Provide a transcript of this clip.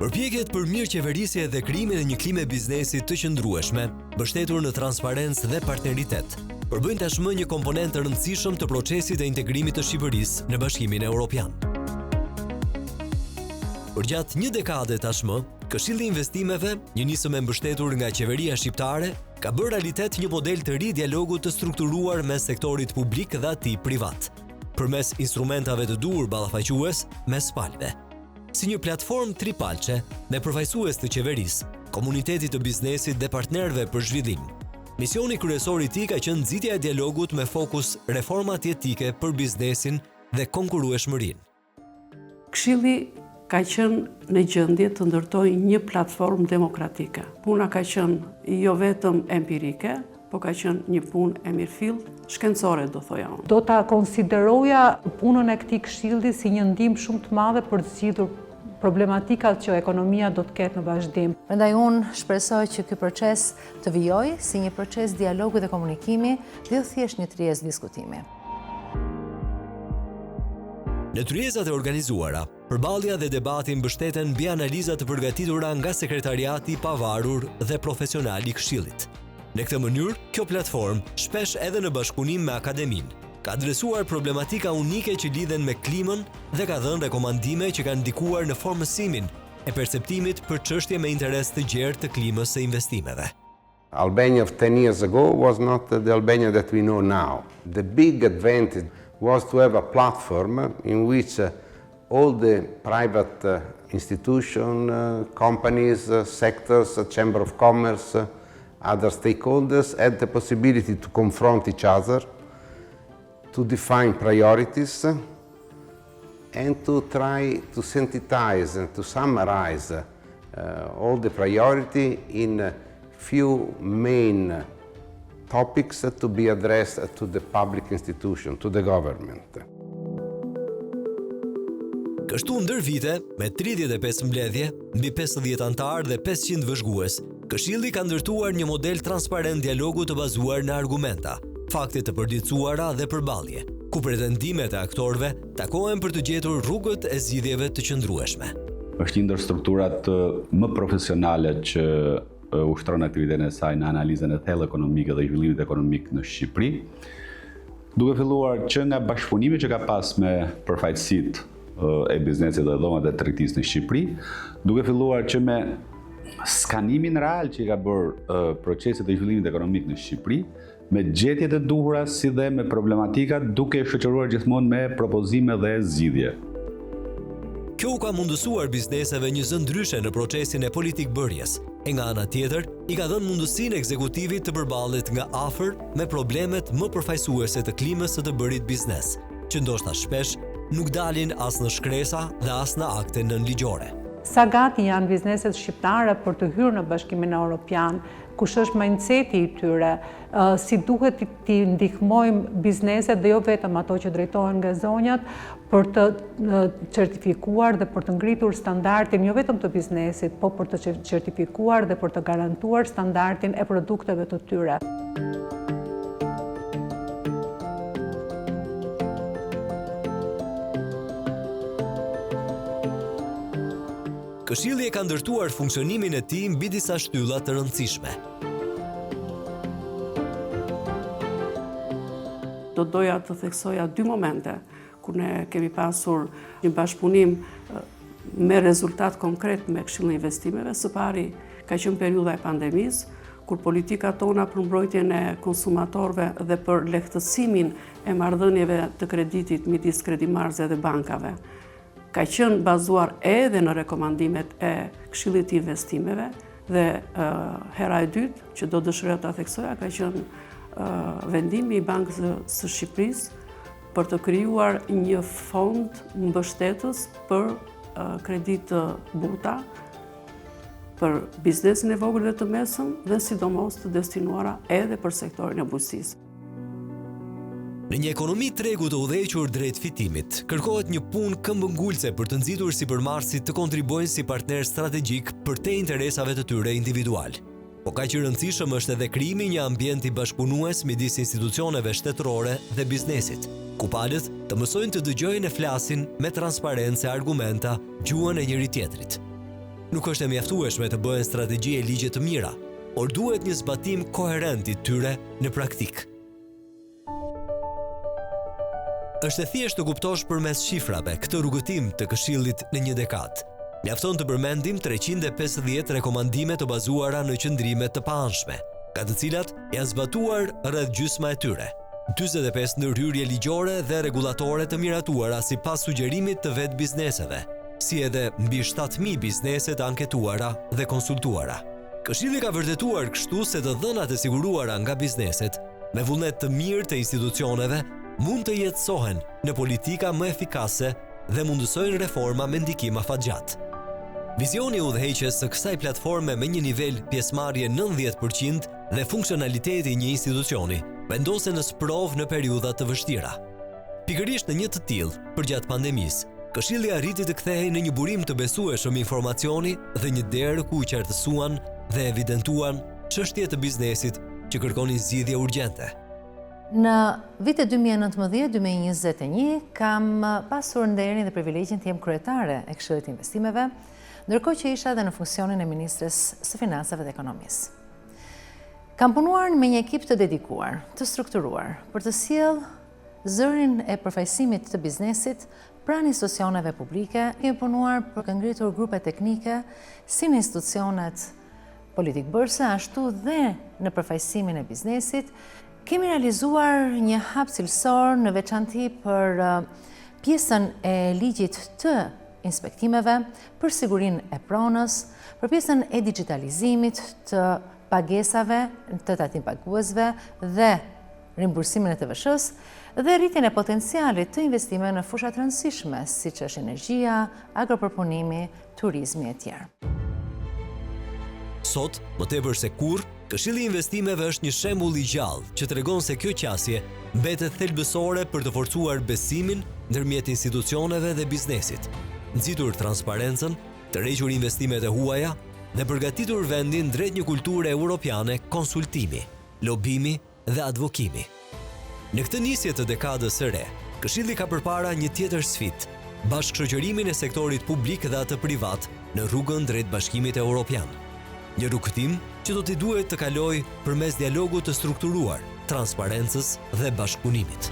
Përpjekjet për mirëqeverisje dhe krijimin e një klime biznesi të qëndrueshme, mbështetur në transparencë dhe partneritet, përbëjnë tashmë një komponent të rëndësishëm të procesit të integrimit të Shqipërisë në Bashkimin Evropian. Përgjatë një dekade tashmë, Këshilli i Investimeve, një nismë e mbështetur nga qeveria shqiptare, ka bërë realitet një model të ri dialogu të strukturuar mes sektorit publik dhe atij privat, përmes instrumentave të duhur ballafaques mes palëve. Si një platformë tripalçe me përfaqësues të qeverisë, komunitetit të biznesit dhe partnerëve për zhvillim. Misioni kryesor i tij ka qenë nxitja e dialogut me fokus reformat jetike për biznesin dhe konkurrueshmërinë. Këshilli ka qenë në gjendje të ndërtojë një platformë demokratike. Puna ka qenë jo vetëm empirike, po ka qenë një punë e mirëfilltë, shkencore do thoja unë. Do ta konsideroja punën e këtij këshilli si një ndihmë shumë të madhe për të zgjidhur problematikat që ekonomia do të ketë në vazhdim. Prandaj unë shpresoj që ky proces të vijojë si një proces dialogu dhe komunikimi dhe jo thjesht një tryezë diskutimi. Në tryezat e organizuara, Përballja dhe debati mbështeten mbi analiza të përgatitura nga sekretariati i pavarur dhe profesional i Këshillit. Në këtë mënyrë, kjo platformë, shpesh edhe në bashkëpunim me akademinë, ka adresuar problematika unike që lidhen me klimën dhe ka dhënë rekomandime që kanë ndikuar në formësimin e perceptimit për çështje me interes të gjerë të klimës së investimeve. Albania of 10 years ago was not the Albania that we know now. The big advantage was to have a platform in which uh, all the private uh, institutions, uh, companies, sectors, chamber of commerce, other stakeholders had the possibility to confront each other, to define priorities, and to try to synthesize and to summarize uh, all the priority in few main topics to be addressed to the public institution, to the government. Kështu ndër vite, me 35 mbledhje, mbi 50 anëtarë dhe 500 vëzhgues, Këshilli ka ndërtuar një model transparent dialogu të bazuar në argumenta, fakte të përditësuara dhe përballje, ku pretendimet e aktorëve takohen për të gjetur rrugët e zgjidhjeve të qëndrueshme. Është një ndër strukturat më profesionale që ushtron aktivitetin e saj në analizën e thellë ekonomike dhe zhvillimit ekonomik në Shqipëri. Duke filluar që nga bashkëpunimi që ka pas me përfaqësitë e biznesit dhe dhomat e tregtisë në Shqipëri, duke filluar që me skanimin real që i ka bërë procesit të zhvillimit ekonomik në Shqipëri, me gjetjet e duhura si dhe me problematikat duke e shoqëruar gjithmonë me propozime dhe zgjidhje. Kjo u ka mundësuar bizneseve një zë ndryshe në procesin e politikëbërjes, e nga ana tjetër, i ka dhënë mundësinë ekzekutivit të përballet nga afër me problemet më përfaqësuese të klimës së të bërit biznes, që ndoshta shpesh nuk dalin as në shkresa dhe as në akte nënligjore. Sa gati janë bizneset shqiptare për të hyrë në Bashkimin Europian? Kush është mindset-i i tyre? Si duhet t'i ndihmojmë bizneset dhe jo vetëm ato që drejtohen nga zonjat për të certifikuar dhe për të ngritur standardin jo vetëm të biznesit, po për të certifikuar dhe për të garantuar standardin e produkteve të tyre. Këshilli e ka ndërtuar funksionimin e tij mbi disa shtylla të rëndësishme. Do doja të theksoja dy momente kur ne kemi pasur një bashkëpunim me rezultat konkret me Këshillin e Investimeve. Së pari ka qenë periudha e pandemisë, kur politikat tona për mbrojtjen e konsumatorëve dhe për lehtësimin e marrëdhënieve të kreditit midis kredimarrësve dhe bankave ka qenë bazuar edhe në rekomandimet e Këshillit të Investimeve dhe hera e dytë që do dëshiroja ta theksoja ka qenë vendimi i Bankës së Shqipërisë për të krijuar një fond mbështetës për kredi të buta për biznesin e vogël dhe të mesëm dhe sidomos të destinuara edhe për sektorin e bujqësisë. Në një ekonomi tregu të udhëhequr drejt fitimit, kërkohet një punë këmbëngulëse për të nxitur sipërmarrësit të kontribuojnë si partnerë strategjikë përtej interesave të tyre individualë. Po kaq i rëndësishëm është edhe krijimi i një ambienti bashkëpunues midis institucioneve shtetërore dhe biznesit, ku palët të mësojnë të dëgjojnë e flasin me transparencë e argumenta gjuhën e njëri-tjetrit. Nuk është e mjaftueshme të bëhen strategji e ligje të mira, por duhet një zbatim koherent i tyre në praktikë. Është e thjeshtë të kuptosh përmes shifrave këtë rrugëtim të Këshillit në një dekadë. Mjafton të përmendim 350 rekomandime të bazuara në qëndrime të paanshme, nga të cilat janë zbatuar rreth gjysma e tyre. 45 ndërhyrje ligjore dhe rregullatore të miratuara sipas sugjerimit të vetë bizneseve, si edhe mbi 7000 biznese të anketuara dhe konsultuara. Këshilli ka vërtetuar kështu se të dhënat e siguruara nga bizneset, me vullnet të mirë të institucioneve, mund të jetësohen në politika më efikase dhe mundësojnë reforma me ndikim afatgjatë. Vizioni i udhëheqjes së kësaj platforme me një nivel pjesëmarrje 90% dhe funksionaliteti i një institucioni vendosen në sprovë në periudha të vështira. Pikërisht në një të tillë, përgjatë pandemisë, Këshilli arriti të kthehej në një burim të besueshëm informacioni dhe një derë ku u qartësuan dhe evidentuan çështje të biznesit që kërkonin zgjidhje urgjente. Në vitet 2019-2021 kam pasur nderin dhe privilegjin të jem kryetare e Këshillit të Investimeve, ndërkohë që isha edhe në funksionin e Ministres së Financave dhe Ekonomisë. Kam punuar me një ekip të dedikuar, të strukturuar, për të sjellë zërin e përfaqësimit të biznesit pranë institucioneve publike. Kemi punuar për të ngritur grupe teknike si në institucionet politikëbërëse, ashtu dhe në përfaqësimin e biznesit. Kemi realizuar një hap cilësor në veçanti për pjesën e ligjit të inspektimeve, për sigurinë e pronës, për pjesën e digjitalizimit të pagesave të tatimpaguesve dhe rimbursimin e TVSH-së dhe rritjen e potencialit të investimeve në fusha të rëndësishme, siç është energjia, agropërpunimi, turizmi etj. Sot, më tepër se kurrë, Këshilli i Investimeve është një shembull i gjallë që tregon se kjo qasje mbetet thelbësore për të forcuar besimin ndërmjet institucioneve dhe biznesit, nxitur transparencën, tërhequr investimet e huaja dhe përgatitur vendin drejt një kulture europiane konsultimi, lobimi dhe advokimi. Në këtë nisje të dekadës së re, Këshilli ka përpara një tjetër sfidë, bashkëshoqërimin e sektorit publik dhe atë privat në rrugën drejt Bashkimit Europian. Një rrugëtim që do t'i duhet të kalojë përmes dialogut të strukturuar, transparencës dhe bashkëpunimit.